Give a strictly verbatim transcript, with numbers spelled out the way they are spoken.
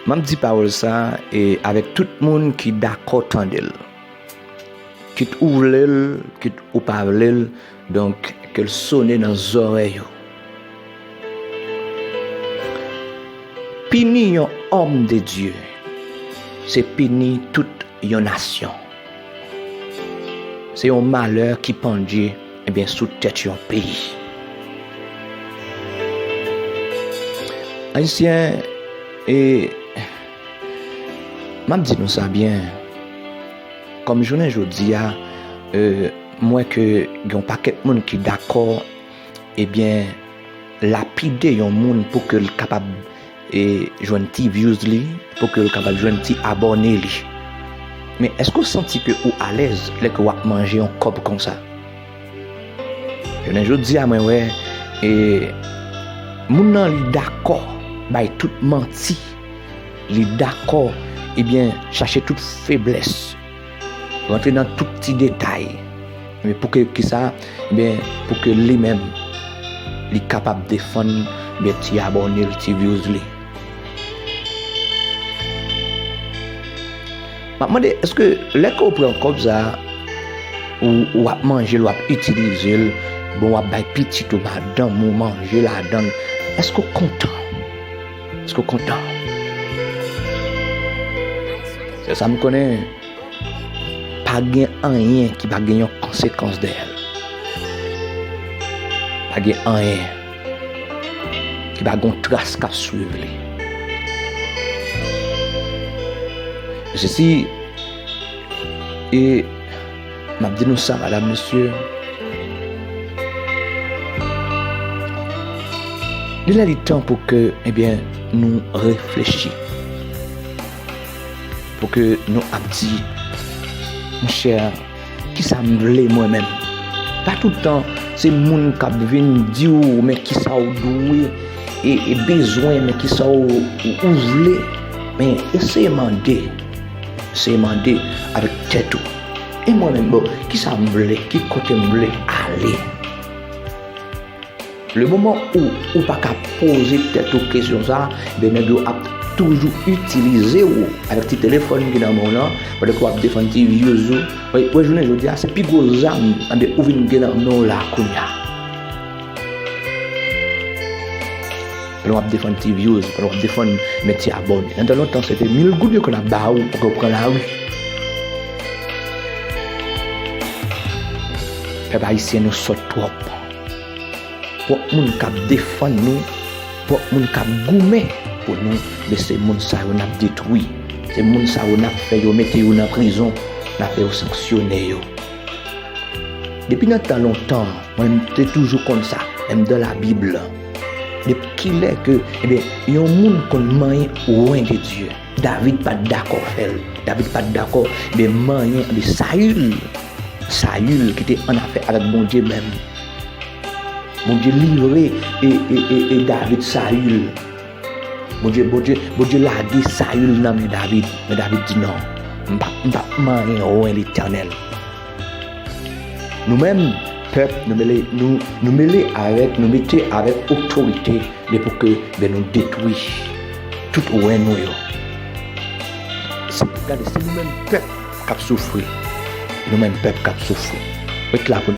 M ap di pawòl sa a, e, avèk tout moun ki dakò tande l. Kit ou vle l, kit ou pa vle l, donk, ke l sonnen nan zòrèy ou. Pini yon òm de Dye, se pini tout yon nasyon. Se yon malè ki pandye, ebyen, sou tèt yon peyi. Ayisyen, e, m ap di nou sa byen, kòm jounen jodi a, e, m wè ke gen yon pakèt moun ki dakò, ebyen, lapide yon moun pou ke l kapab, e, jwenn ti views li, pou ke l kapab jwenn ti abòne li. Men èske w santi ke ou alèz lè ke w ap manje yon kòb konsa? Jounen jodi a, mwen wè, e, moun nan li dakò bay tout manti, li dakò, ebyen, chache tout feblès, rantre nan tout ti detay. Men pou ke, kisa? Ebyen, pou ke li menm, li kapab defann, ebyen, ti abòne l, ti views li. M ap mande, èske lè ke w pran kòb sa a, ou, w ap manje l, w ap itilize l, bon, w ap bay pitit ou, madanm ou manje ladan l, èske w kontan? Èske w kontan? Se sa m konnen, pa gen anyen ki pa gen yon konsekans dèyè l. Pa gen anyen ki pa gon tras k ap swiv li. Mesye, si, e, m ap di nou sa, madam, mesye, li lè li tan pou ke, ebyen, nou reflechi. Pou ke nou ap di, monchè, kisa m vle mwen menm? Pa tout tan se moun k ap vin di w men kisa w dwe e, e bezwen, men kisa w, ou, ou vle. Men eseye mande, eseye mande avèk tèt ou. E mwen menm, bon, kisa m vle? Ki kote m vle ale? Le moman ou, ou pa ka poze tèt ou kesyon sa a, ben nèg yo ap toujou itilize w avèk ti telefòn ki nan men w lan, pandan ke w ap defann ti views ou. Wè, wè, jounen jodi a, se pi gwo zam, anben, ou vin gen nan men w la kounye a. Pandan w ap defann ti views, pandan w ap defann men ti abòne. Nan tan lontan, se te mil goud yo konn ap ba ou pou ke w pran lari. Pèp ayisyen, nou sòt twòp. Pwòp moun k ap defann nou, pwòp moun k ap goumen pou nou, men se moun sa yo n ap detwi. Se moun sa yo n ap fè yo mete yo nan prizon, n ap fè yo sanksyone yo. Depi nan tan lontan, mwen, m te toujou konn sa, menm dans la Bible. Depi kilè ke, ebyen, yon moun konn manyen oint de Dieu? David pa t dakò fè l. David pa t dakò, ebyen, manyen, ebyen, Sayil. Sayil ki te annafè avèk Bondye menm. Bondye livre e, e, e, e David Sayil. Bondye, Bondye, Bondye lage Sayil nan men David. Men David di, "Non, m p ap, m p ap manyen oint Letènèl." Nou menm, pèp, nou mele, nou, nou mele avèk, nou mete avèk otorite, men pou ke, ben, nou detwi tout oint nou yo. Se, gade, se nou menm pèp k ap soufri. Nou menm pèp k ap soufri. Ret la pou